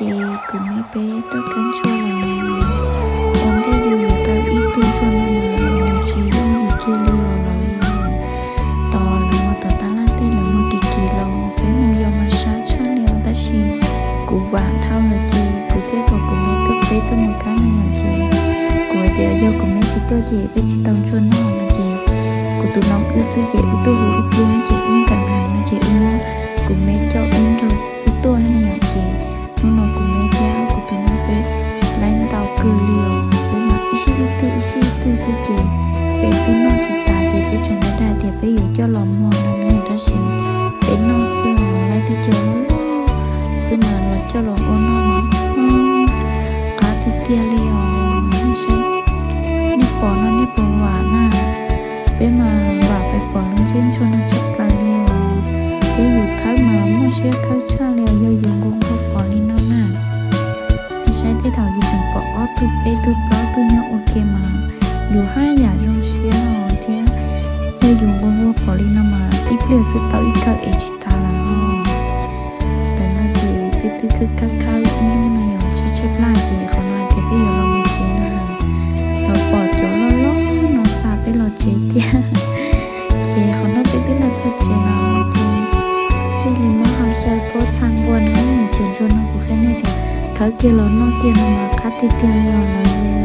Ces kuv me peb tuaj kab ntsuag los, ua ntej yus yuav tau ib tug ntsuag no mas nws tsis yooj yim kiag li os lawv. Tos lawv mus tom tab laj tej lawv mus kim kim los peb mus yos mas sab tshaj li os. Tab sis kuv vam dhau lawm ces kuv thiaj kom kuv me tuaj, peb tuaj mus kab na yom. Ces kuv hais tias yog kuv me tsis tuaj ces peb tsis tau ntsuag noj no ces kuv tus noov wb xwb ces wb tuaj hu ib pliag ces wb nkag heev no ces wb muab kuv me coj wb nrog wb tuaj na yom. Ces hnub no kuv me thiab kuv tus noov peb laib ntau kawg li os, peb mas ib sij ib tug ib sij ib tug xwb ces peb twb noj tsis tas ces peb tseem dag dag tias peb yuav coj los muag no na, tab sis peb noj xwb os, laib tib co loj loj xwb mas los coj los ua noj mas qab tiag tiag li os. Nej saib, nej pom no nej puas vam na? Peb mas vam peb pom lub ntsej ntsuag no tshaj plaws li os. Thiab yus khawb mas muaj siab khawb tshaj li os, yog yus nquag nquag pom li no na. Nej saib tej thaum yus tseem pom ob tug peb tug plaub tug nyob ua ke mas yus haj yam zoo siab no thiab. Yog yus nquag nquag pom li no mas ib pliag xwb tau ib kawm ev tsis tas lawm os. Ntawm no ces peb twb khawb khawb khawb ib hnub no yog tshaib tshaib plab ces qhov no ces peb yuav los mus tsev na. Los pom cov loj loj no xa peb los tsev thiab. Ces qhov no peb twb los txog tsev lawm ces thiaj li muab hau xyaw pob txha nqua na. Cov ntsuag no kuv qhia nej tias khawb kiag los noj kiag no mas qab tiag tiag li os lawv.